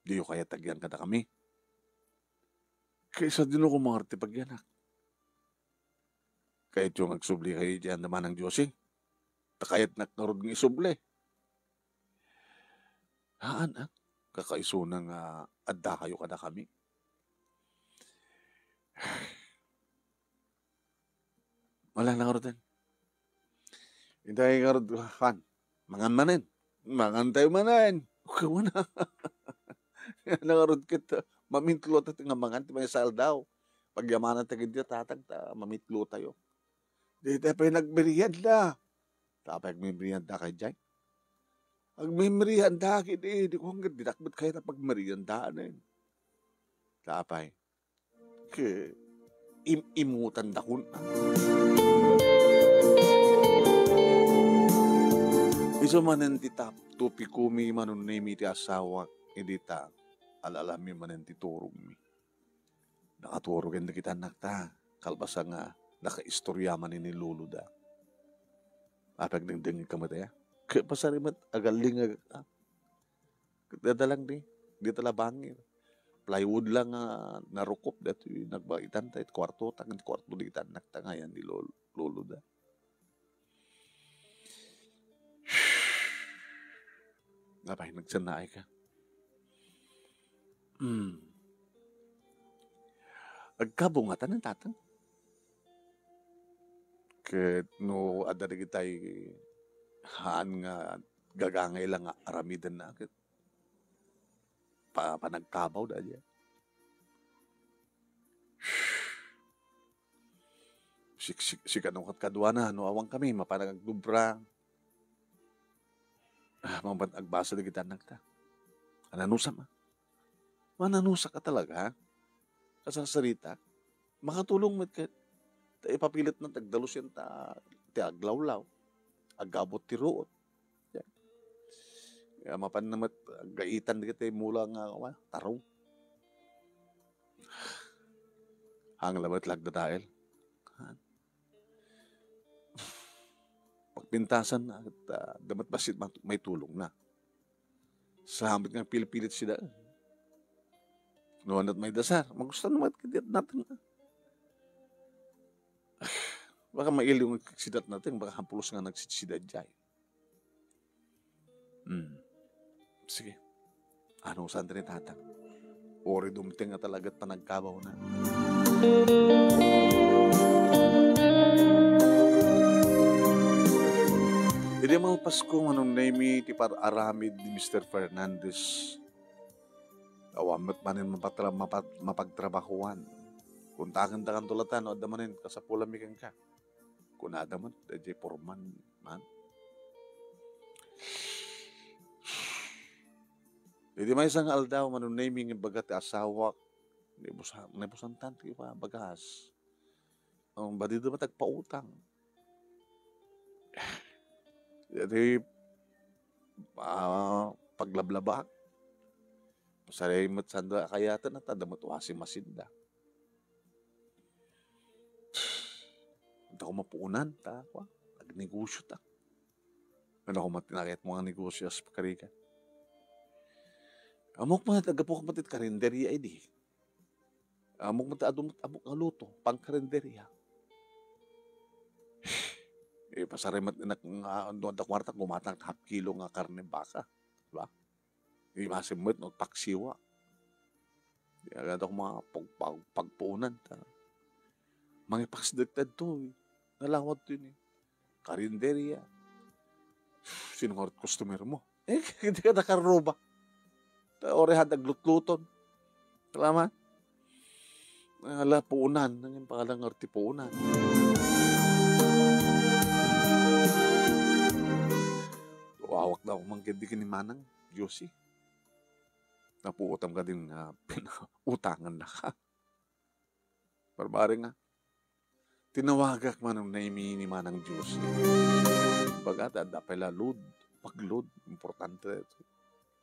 diyo kayat ti agyan kadakami? Kaysa dino koma ngarud ti pagyanak. Kayatyo nga agsubli kayo iti andama nang Diyos, eh. Ta kayatnak ngarud nga isubli. Haan, ah. Kakaisuna nga adda kayo kadakami. Wala na ngaruden. Itay ngarud, Juan, mangan manen. Mangan tayo manen. Kuna. Nangarud ket, mamintlo ta nga mangan ti maysa aldaw. Pagyamanan ta gid ti tatang ta mamintlo tayo. Di tayo pay nagmerienda. Tapay agmemerienda kay jay. Agmemerienda kidi, di ko hanggang dinak met kayat a pagmeriendaan, eh. Tapay. Ket im-imutan dakon. Isu manen ti tap-, topikomi, Manong Nemi, ti asawak, idi ta al-alammi manen ti turogmi. Nakaturogen dagiti annakta, kalpasan nga nakaistorya manen ni loloda. Apay, agdengdengngegka met aya? Ket pasari met, agalling ag-, ah, Ket dadalan di, dita la bangir. Plywood la nga narukop daytoy nagbagitan ta iti kuarto ta, iti kuarto dagiti annakta nga ayan ni lol-, loloda. Apay, nagsannaayka? Hmm. Agkabungatan ni tatang. Ket no adda dagitay haan nga gagangay la nga aramidenna, ket pa-, panagkabaw daydiay. Sik-, sik-, sika no ket kaduana, no awankami, mapan agdubra. Ah, mapan agbasa dagiti annakta. Ananusam, ah. Mananusaka talaga, ha? Kasarsarita. Makatulong met ket. Ta ipapilit na, tagdalusen ta, ti aglawlaw. Agabut ti ruot. Yan. Ya, mapan na met, gaitan dagiti mula nga, wa, tarong. Haan la met la agdadael. Ha? Pagpintasan na, ket, ah, adda met bassit mat-, maitulongna. Sa met nga pilpilit sida. No, ania't maidasar, magusto na met ket diat nateng. Baka mailiw nga sidat nateng, baka hapulos nga nagsidsida diay. Hmm. Sige. Anusan ti ni tatang? Uray dumteng nga talagat panagkabawna. Idi malpasko, Manong Nemi, ti par-aramid ni Mister Fernandez, awan met manen mapatra-, mapat-, mapagtrabahoan. Kuntaken dakanto latta no adda manen kasapulanmi kenka. Kunada met, daydiay foreman man. Idi maysa nga aldaw, Manong Nemi, nga imbaga ti asawak, naibusa-, naibusantan ti bagas. Ang badida met agpautang. Daytoy, ah, paglablabak. Pasarita met sanda a kayaten, ta adda met washing machine da. Adda ko mapuonan, ta, kua, agnegosio ta. Ania koma ti naayatmo nga negosio, as pakarigan? Ammok met, aggapu met iti karinderia idi. Ammok met, adu met, ammok nga luto, pangkarinderia. Eh, pasarita met nga, no adda kuarta, gumatak half kilo nga karne baka. Diba? Imasim met no paksiwa. Di agad ako mga pag-, pag-, pagpuunan ta. Mangipaksiw dagiti adtoy. Nalawad to ni karinderia. Sino nga customer mo? Eh, hindi ka nakaruba. Ta, orehan, naglutluton. Salamat. Ala, puonan. Nangin pangalan nga ti puonan. Awak daw man kadi ken ni Manang Josie. Napuotam kadin nga pinautangan na ka. Barbari nga. Tinawagak man ni Manang Josie. Baga, ta adda pay la load. Pag-load, importante ito.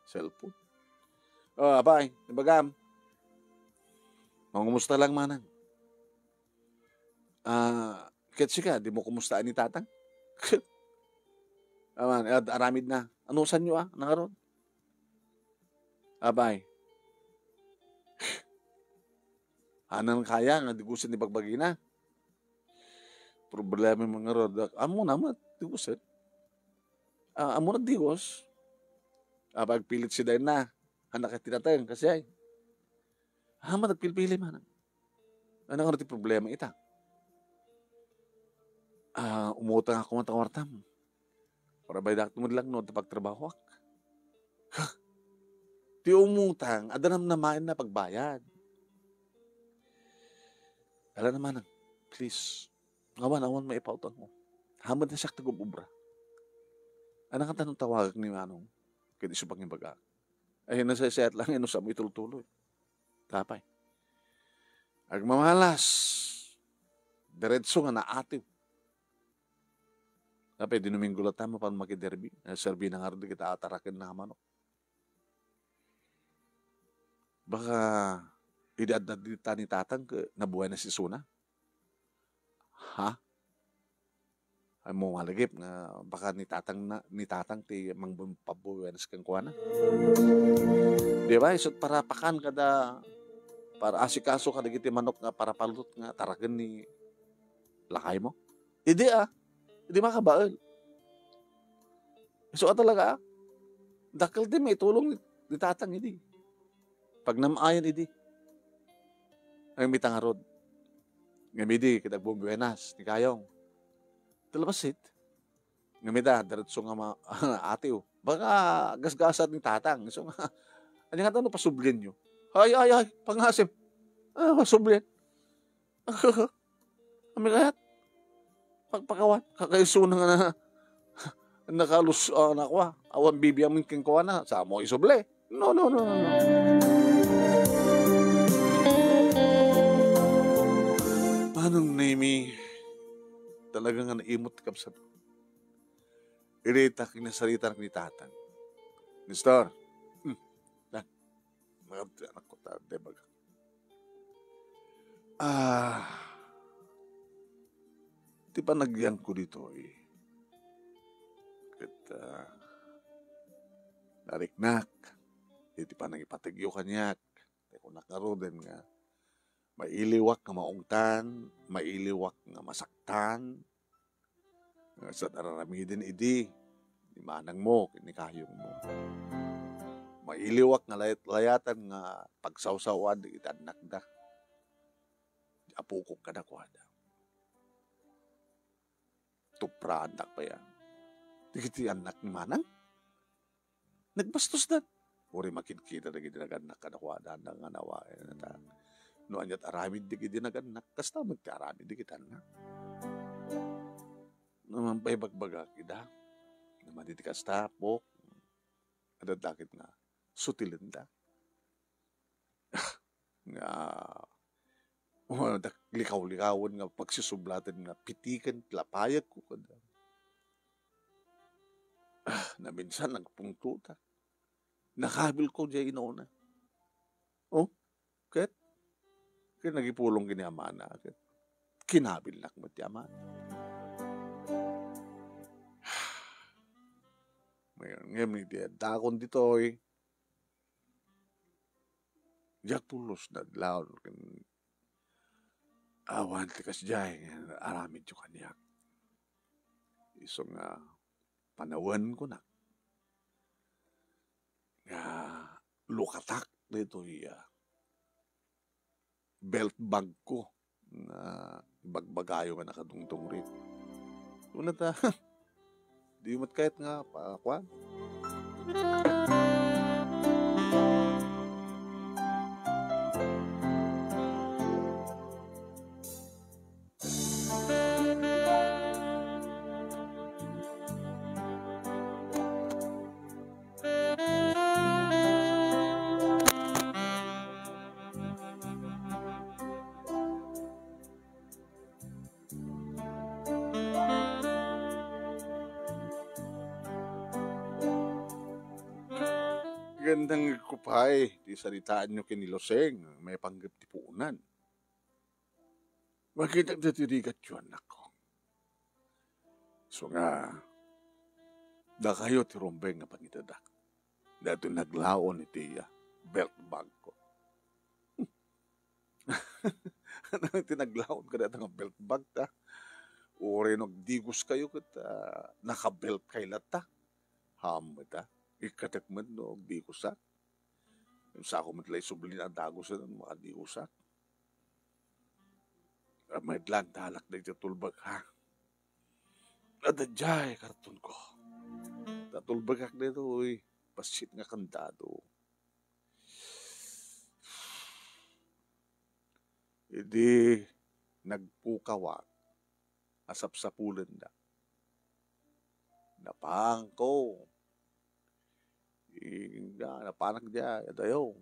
Cellphone. Oh, apay, ibagam. Mangumusta lang, manang. Ah, ket sika, di mo kumusta ni tatang? Aman, ad-, aramid na. Ano sanyo, ah, nangaron? Apay. Anan kaya nga di gusto ni bagbagina? Problema mo nga rod. Amo naman, di gusto. Ah, amo na di gusto. Ah, pagpilit si Dayna. Anak ti tatang, kasi ay. Amo nagpilpili man. Ano nga ti problema ita? Ah, umutang ako man ta kwartam. Para baydak mo lang no, ta pagtrabahoak. Huh! Ti umutang, adda namnamaen na pagbayad. Ala naman, please. Awan, awan maipautang mo. Hamed na siak tagububra. Anak, ang tanong tawagak ni Manong. Kaya di subang yung baga. Ay, nasaysayaat lang, inusam itultuloy. Tapay. Agmamalas. Diretso nga naatiw. Tapay, di Domingo latta, mapan makiderbi. Eh, serbi na nga rin kita ataraken na manok. Baka, idi adda dita ni tatang, ke, nabuhay na si Suna. Ha? Ay mo malagip nga baka ni tatang na, ni tatang ti mangpabuwenas kenkuana. Di ba? Isut para pakan kada, para asikaso kadagiti manok nga para palutot nga taraken ni lakay mo. Idi, ah. Idi makabael. Isu a talaga, ah. Dakkel ti maitulong ni, ni tatang idi. Pagnam-ayan idi. Ay, mitangarod. Ngem idi, ket agbubuenas ni Kayong. Talabasit. Ngem ita, diretso nga ma-, atiw. Baka gasgasat ni tatang. So nga, anya nga tano, pasublienyo. Ay, ay, ay, pangasem. Ah, pasublien. Ami kayat? Pagpakawan. Kakaisuna nga na, nakalus-, ah, nakwa. Awan bibiamin kenkuana. Sa mo isubli. No, no, no, no, no. Manong Nemi, talaga nga naimot ti kabsat. Iti ta kinasarita ni tatang. Nestor. Hmm. Na. Mga anak ko, ta, di ba? Ah, ti panagyanko ditoy, ket, ah, nariknak iti panangipategyo kaniak. Ti kunak ngaruden nga mailiwak nga maungtan, mailiwak nga masaktan, nga sa araramiden idi ni manangmo ken ni kayongmo. Mailiwak nga layat-layatan nga pagsawsawan dagiti annakda. Di apukok kadakuada. Tupraandak pay a. Dagiti annak ni manang? Nagbastosdan. Uray makitkita dagiti nagannak kadakuada, anda nga nawaen ta. No aniat aramid dagiti nagannak, kasta met ti aramid dagiti annak. No man pay bagbagak ida, no man iti kasta, pok, adda dakit nga sutilenda. Nga, o, dak-, likaw-likawen nga pagsisublaten nga pitiken ti lapayagko kada. Ah, naminsan nagpungto ta. Nakabilko diay inauna. Oh, ket? Ket nagipulong ken ni amana, ket kinabilnak met ti amana. Ngayon, ngayon, iti dakon ditoy, diak pulos nadlaw ken awan ti kasdiay nga aramidyo kaniak. Isu nga panawen kunak nga lukatak ditoy, ah, belt bag ko nga ibagbagayo nga nakadungdungrit. Una ta, di met kayat nga pa-, kuan. Nangngegko pay ti saritaanyo ken ni Loseng, maipanggep ti puonan. Makitak daytoy rigatyo, annakko. Isu nga, dakayo ti rumbeng nga pangitedak. Daytoy naglaon iti, ah, belt bagko. Ano ti naglaon kadata nga belt bag ta? Uray no agdigoskayo ket, ah, naka-belt kay latta. Ham ta. Ikkatek met no agdigosak. Sako met la isubli a dagosen no makadigosak. Amayat lang, talak daytoy tulbek, ha? Adda diay kartonko. Tatulbekak daytoy bassit nga kandado. Idi nagpukawak, asapsapulenda. Napaangko. Inga, napanak diay, adayo.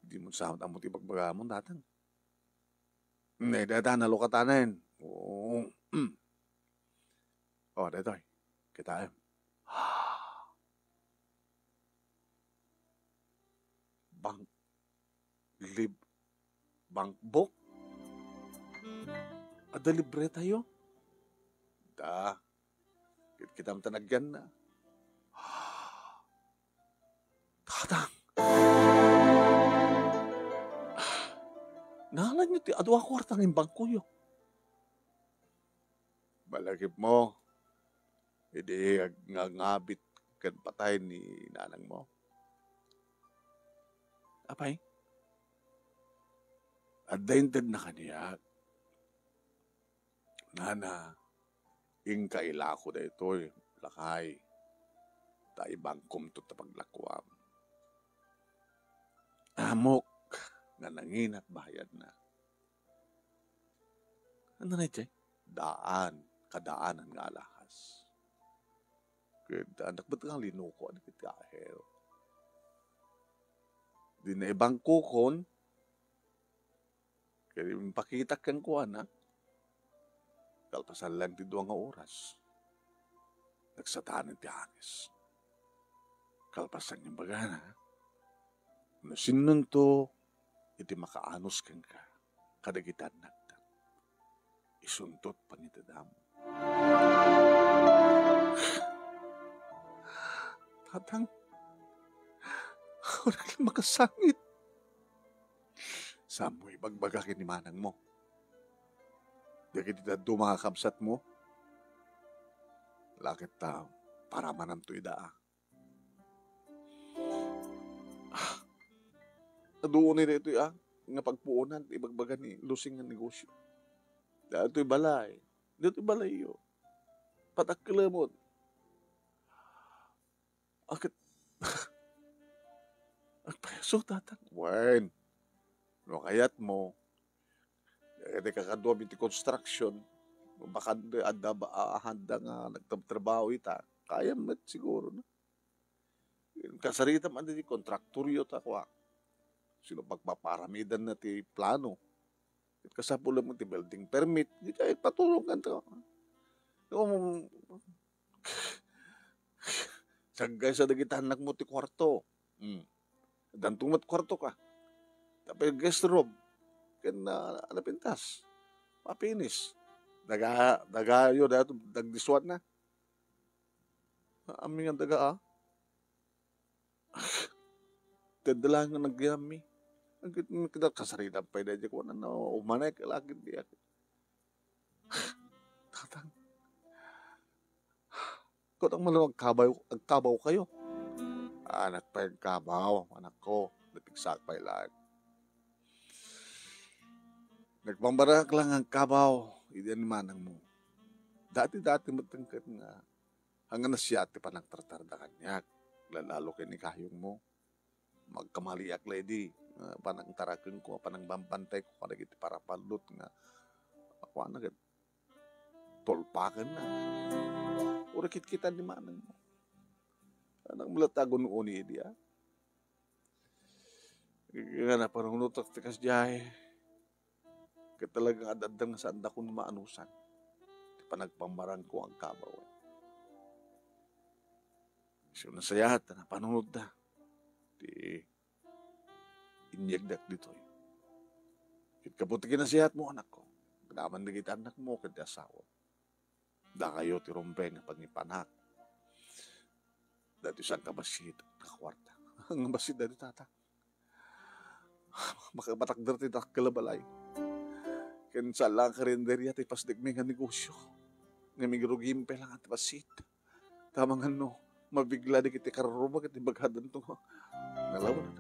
Di mo sa ammo ti bagbagamon, datang. Ne, data, nalukatanen. Oo. Oh, daytoy. Kitaem. Bank, lib-, bank book? Adda libretayo? Da. Kit-, kitam ta nagyan na. Tatang! Nalanyo ti adu a kuarta nga imbangkoyo. Balakip mo, idi ag-, nga ngabit ken patay ni nanang mo. Apay? Adda intedna kaniak. Nana, inka ilako daytoy, lakay. Ta ibangkomto ta paglakuam. Amok nga nanginak bayadna. Ano na iti? Daan, kadaanan nga alahas. Ket anak met nga linuko, anak iti ahero. Di na ibangkokon, ket impakitak kenkuana, kalpasan lang ti dua nga oras, nagsatanen ti angis. Kalpasan nga imbagana, no sinonto iti makaanus kenka kadagiti annakta, isuntot pangitedam. Tatang, awan lang makasangit. Saan mo ibagbaga ken ni manang mo? Dagiti dadduma nga kabsat mo? Lakit ta, paramanam to ida, ah. Ah, adu unay daytoy, ah, nga pagpuonan, ibagbaga ni Lusing nga negosyo. Daytoy balay. Daytoy balayyo. Patakkelemon. Aket, agpayaso, tatang. Wen, no kayat mo, iti kakaduam iti construction, baka adda ba, ah, adda nga nagtrabaho ita, kayam met siguro, no? Kasarita man ti kontraktoryo ta kua. Sino pagpaparamidan na ti plano? Ket kasapul met ti building permit, di kay patulong kanto. Um, saggay sa dagiti anak mo ti kuarto. Hmm. Danto met kuarto ka. Tapay guest room. Ken na, napintas. Mapinis. Daga, dagayo, dato, dagdiswan na. Amin nga daga, ah. Tedde lang nga nagyammi. Ang kit-, kita kasaritan pay daydi ko na, no, umanek, lakit di ako. Tatang. Kung ang malo agkabaw, agkabaw kayo. Anak pa yung kabaw, anak ko. Napigsak pa yung lahat. Nagpambarak lang ang kabaw, idi ni manang mo. Dati-dati matengkad nga Haan nga nasia ti panangtartarda kaniak, lalalo ken ni gayongmo. Magkamaliak la idi, nga panangtarakenko, panangbambantayko kadagiti parapallot nga, kuana ket tulpakenna. Uray kitkitan ni manangmo. Anak mo la ti agun-uni idi, a? Nga napanunotek ti kasdiay. Ket talaga nga ad-adda nga saandakon maanusan ti panagpambarangko nga agkabaw. Isu nasayaat a napanunotda ti inyegdak ditoy. Ket gapu ti kinasayaatmo, anakko, agraman dagiti annakmo ken ti asawam. Dakayo ti rumbeng a pangipanak. Datoy saan ka bassit a kuarta. Ang bassit dati, tata. Makapatakder ti dakkel a balay. Ken saan la a karinderya ti ipasdikmi nga negosio. Nga migrugim pay la nga ti bassit. Ta amangan no mabigla dagiti karruma ket ibagadanto nga nalawan.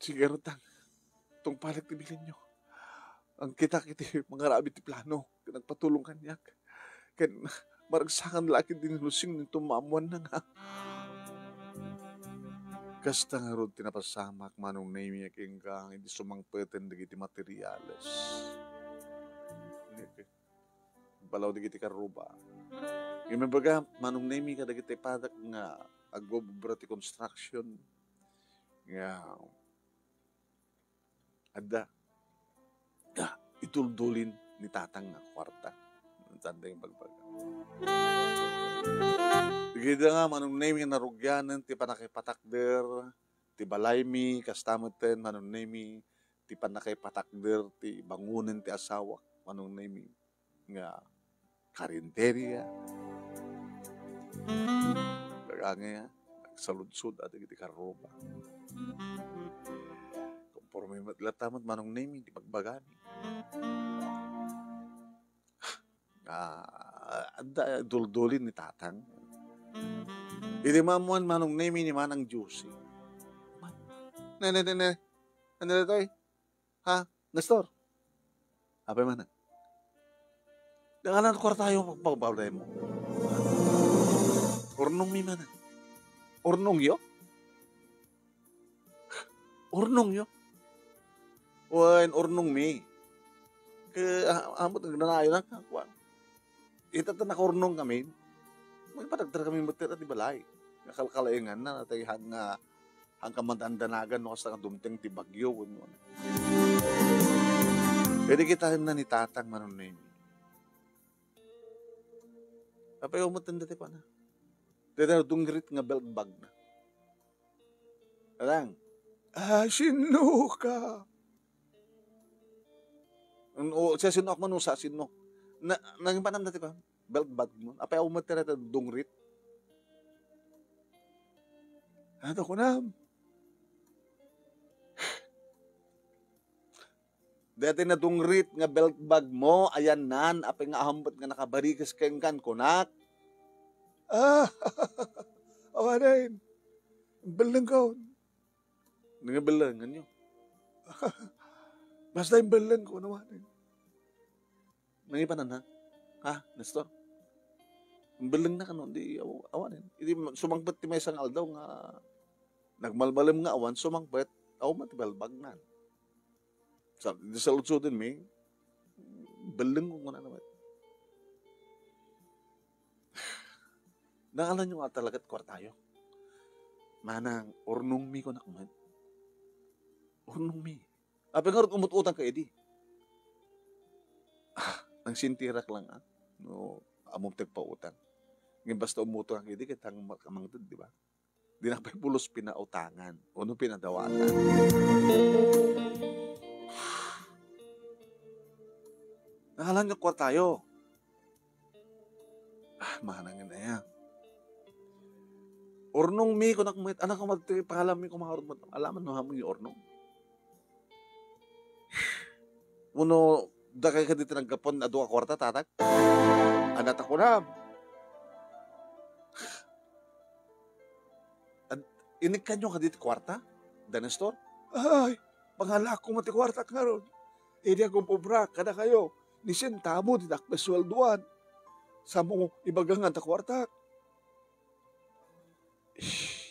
Sige, Rutang, tungpalek ti bilinyo. Agkitak iti mangaramid ti plano ken agpatulong kaniak. Ken maragsakan la ket dinlusing ni tumammuanna nga. Kasta ngarud ti napasamak, Manong Nemi, kenka idi sumangpeten dagiti materiales. Balaw dagiti karruba. Ngem ibaga, Manong Nemi, kadagiti padak nga agobra ti construction nga adda, ah, ituldulin ni Tatang nga kuarta. Saan ti bagbaga. Dagita nga, Manong Nemi, nga narugianen ti pannakapatakder ti balaymi, kasta metten, Manong Nemi, ti pannakapatakder ti bangonen ti asawak, Manong Nemi, nga karinderya. Kagangay, nagsaludsod dagiti karruba. Konforme met latta met, Manong Nemi, ti bagbagami. Ah, adda duldulin ni Tatang. Idi maammuan, Manong Nemi, ni Manang Josie. Ne, ne, ne, ne. Ano ditoy? Ha? Nestor? Apay, Manang? Dangalan kuartayo pagpagbablay mo. Urnongmi, Manang. Urnongyo? Urnongyo? Wen, urnongmi. Ke, ah, amot, nagnanayon na, kuan. Ita ta nakaurnong kami. May patagtar kami met ti balay. Nakalkalaingan na, natay hang nga, hang kamandandanagan, no, kasta nga dumteng ti bagyo, wenno. Pwede kita na ni Tatang Manong Nemi. Apay, umatan dati pa na. Dati na dungrit nga belt bag na. Alang. Ah, sino ka? Ano, siya sino ak manusa, sino? Na, nangin pa nam dati pa? Belt bag mo. Apay, umatan dati dungrit. Ano ko nam? Daytoy nadungrit nga belt bag mo, ayanna, apay nga ahampet nga nakabarikes kenkan, kunak. Ah, awanen. Bellengko. Nga bellengenyo. Basta imbellengko, awanen. Nangipanan, ha? Ha, Nestor? Imbellengna kano, di, aw-, awanen. Idi sumangpet ti maysa nga aldaw nga nagmalmalem nga awan, sumangpet, awan met ti balbagnan. Sa, di saludsodmi, bellengko, kunana met. Nakalanyo nga talaga ti kuartayo. Manang, urnongmi, kunak met. Urnongmi. Apay ngarud umut-utang ka idi? Ah, nangsintirak lang, ah. No, ammom ti agpautang. Ngem basta umutang ka idi, ket hang-, kamangted, di ba? Dinak pay pulos pinautangan, wenno pinadawatan. Nakalanyo kuartayo. Ah, manang ina ya. Urnongmi, kunak met, anak ko, magti pangalanmi, kumarod met. Alaman no, hamonyo urnong. Wenno, dakay kadi ti naggapuan, adu a kuarta, tatag? Anak, ta kunam. Ad-, inikkanyo kadi ti kuarta, da Nestor? Ay, pangalakko met ti kuartak ngarud. Idi agum-obrak kadakayo, ni sentabo ti dakpes sueldoan. Samo ibaga nga ta kuartak. Ish.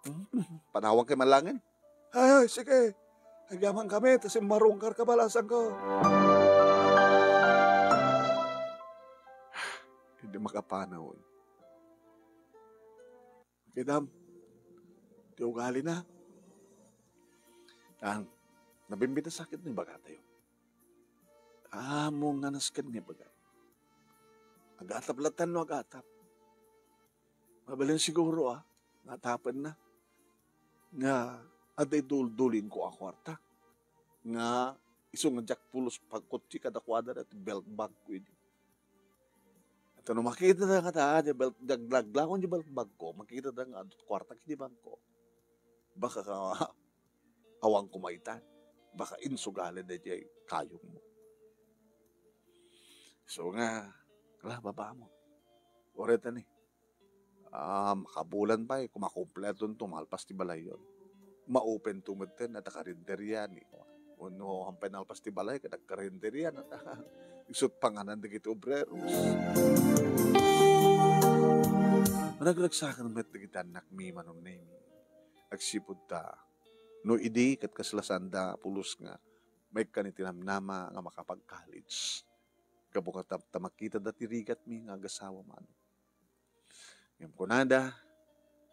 Hmm, panawag kay manlaengen. Ay, ay, sige. Agyamankami, ta simmarungkar kabalasanko. Hindi makapanaw. Kitam, ti ugali na. Ang, nabimbita sakit ni bagatayo. Amo nga nasken nga ibaga. Agatap latta no agatap. Mabalin siguro, ah, nga atapenna nga adda iduldulin ko a kuarta. Nga isu nga diak pulos pagkotse kadakuada daytoy belt bag ko idi. Ket no makita da nga ta, di belt, dag-, daglagon di belt bag ko, makita da nga adda kuarta ket di bag ko. Baka ka, awan ko maitan. Baka insugalen da di kayongmo. So nga, ala, baba mo. Oreta ni. Ah, makabulan pay, kumakumpleto to, malpas ti balayyo. Maopen to metten, adda karinderya ni. Wenno, hampay nalpas ti balay, ket agkarinderya, na. Isut panganan dagiti obreros. Managragsakan met dagiti annakmi, Manong Nemi. Agsipud ta, no idi, ket kasla saanda pulos nga maikkan iti namnama nga makapag-college. Gapu ta, ta makitada ti rigatmi nga agasawa, Manong. Ngem kunada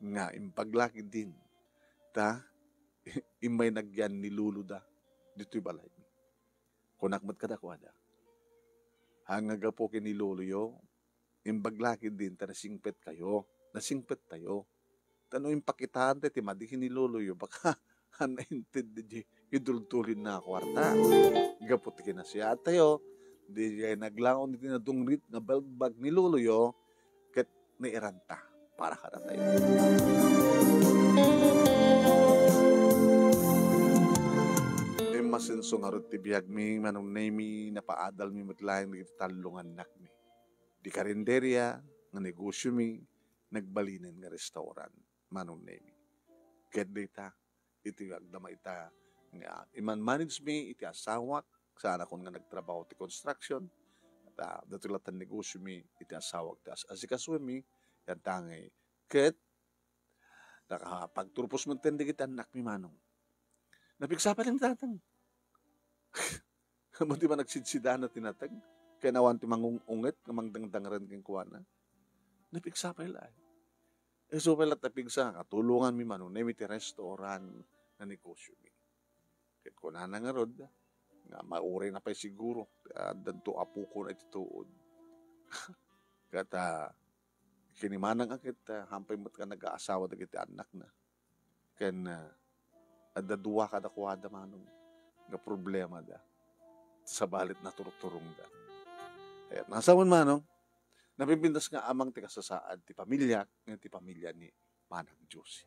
nga imbag la ketdin ta immay nagyan ni loloda ditoy balaymi. Kunak met kadakuada, "Haan nga gapu ken ni loloyo, imbag la ketdin ta nasingpetkayo, nasingpettayo." Ta no impakitaan ti madi ken ni loloyo, baka haan nainted di iduldulinna a kuarta. Gapu ti kinasiattayo, di jay naglaon iti nadungrit nga belt bag ni loloyo, ket nairanta para kadatayo. Immasenso ngarud ti biagmi, Manong Nemi, napaadalmi met laeng dagiti tallo nga annakmi. Di karinderya nga negosiomi, nagbalinen nga restaurant, Manong Nemi. Ket dayta, iti agdama ita nga iman-manage mi iti asawak, saanakon nga nagtrabaho ti construction, ta datoy latta negosiomi iti asawak ti as-, asikasuenmi, yan tangay. Ket nakapagturpos metten dagiti annakmi, Manong. Napigsa pay laeng ni tatang. Ammom ti panagsidsidana ti nateng, ken awan ti mangung-unget nga mangdangdangren kenkuana. Napigsa pay laeng. Isu pay latta pigsa, katulonganmi, Manong Nemi, ti restaurant nga negosiomi. Ket kunana ngarud, nga maurayna pay siguro, addanto apokon iti tuod. Ket, ah, kinimanang a ket, ah, hampay met nga nag-aasawa dagiti annakna. Ken, ah, adda dua kadakuada, Manong, nga problemada. Sabali, naturturongda. Kayat, nasawen, Manong, napimpintas nga amang ti kasasaad ti pamiliak ken ti pamilia ni Manang Josie.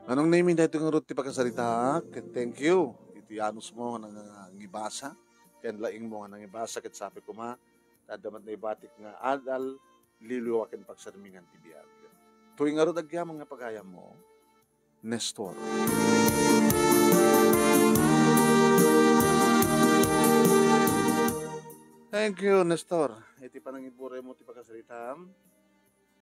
Manong Nemi, daytoy ngarud ti pakasaritaak, ket thank you iti anusmo nga nangibasa, ken laingmo nga nangibasa, ket sapay koma, ta adda met naibatik nga adal, liwliwa ken pagsarmingan ti biag. Toy ngarud agyamanen nga pagayammo, Nestor. Thank you, Nestor. Iti panangiburaymo ti pakasaritaam,